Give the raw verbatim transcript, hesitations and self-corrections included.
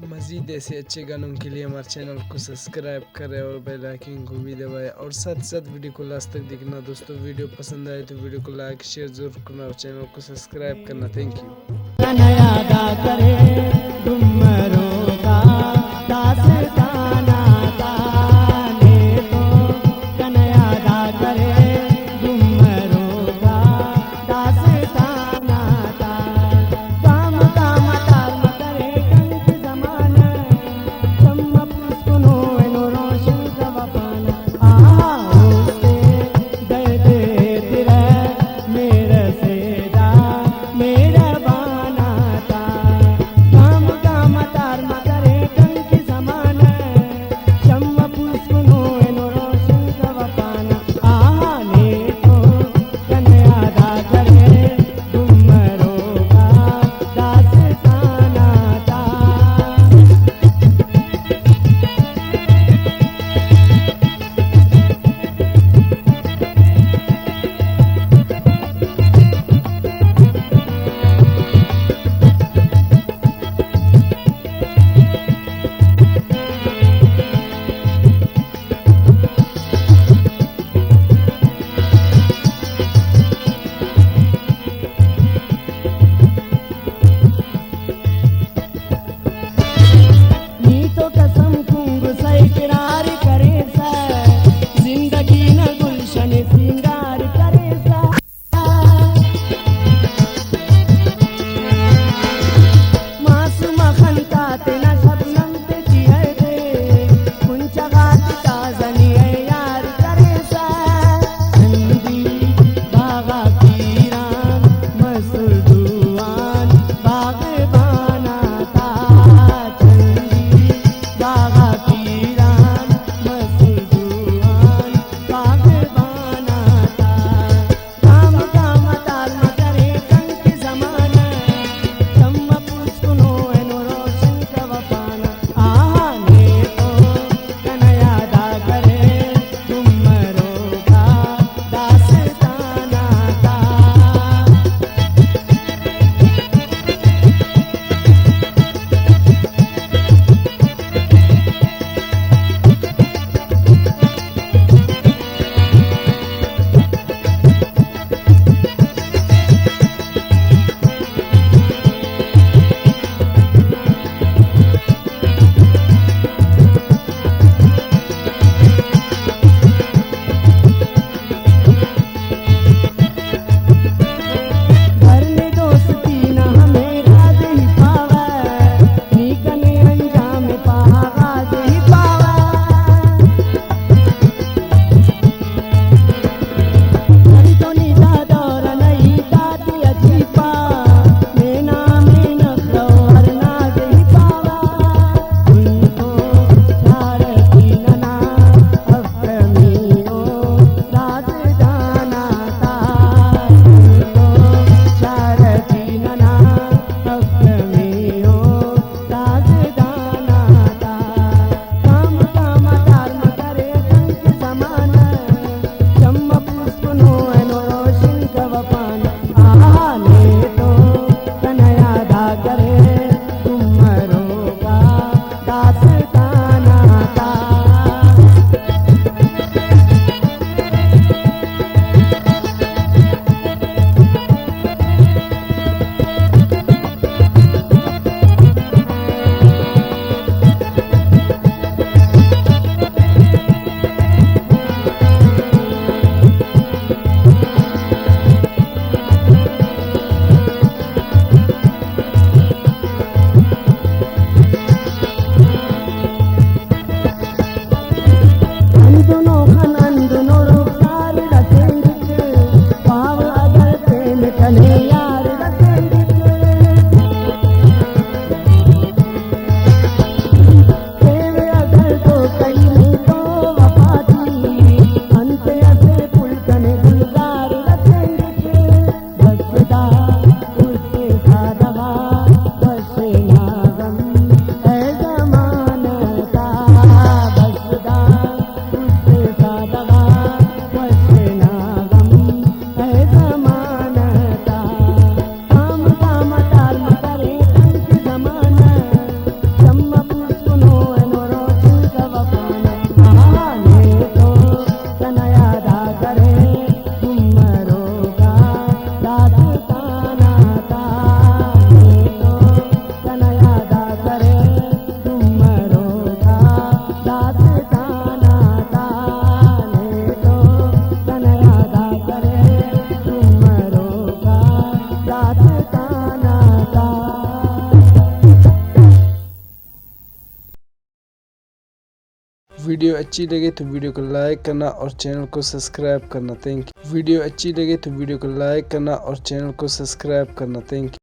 مزید ایسے اچھے گانوں کے لیے ہمارے چینل کو سبسکرائب کرے اور بیل آئیکن کو بھی دبائے، اور ساتھ ساتھ ویڈیو کو لاسٹ تک دیکھنا دوستو۔ ویڈیو پسند آئے تو ویڈیو کو لائک شیئر ضرور کرنا اور چینل کو سبسکرائب کرنا۔ تھینک یو۔ تنیا دا کرے ڈمرو کا داستانا تا، نے تو تنیا دا کرے ڈمرو کا داستانا تا۔ گام گام تار مکرے کنک زمانہ، چم پوسکنو اینو روشن کا وفانا۔ آہا، اوفتے دے دے تیرہ میرے سیدا مہربان آتا۔ گام گام ویڈیو اچھی لگے تو ویڈیو کو لائک کرنا اور چینل کو سبسکرائب کرنا۔ تھینک یو۔ ویڈیو اچھی لگے تو ویڈیو کو لائک کرنا اور چینل کو سبسکرائب کرنا۔ تھینک یو۔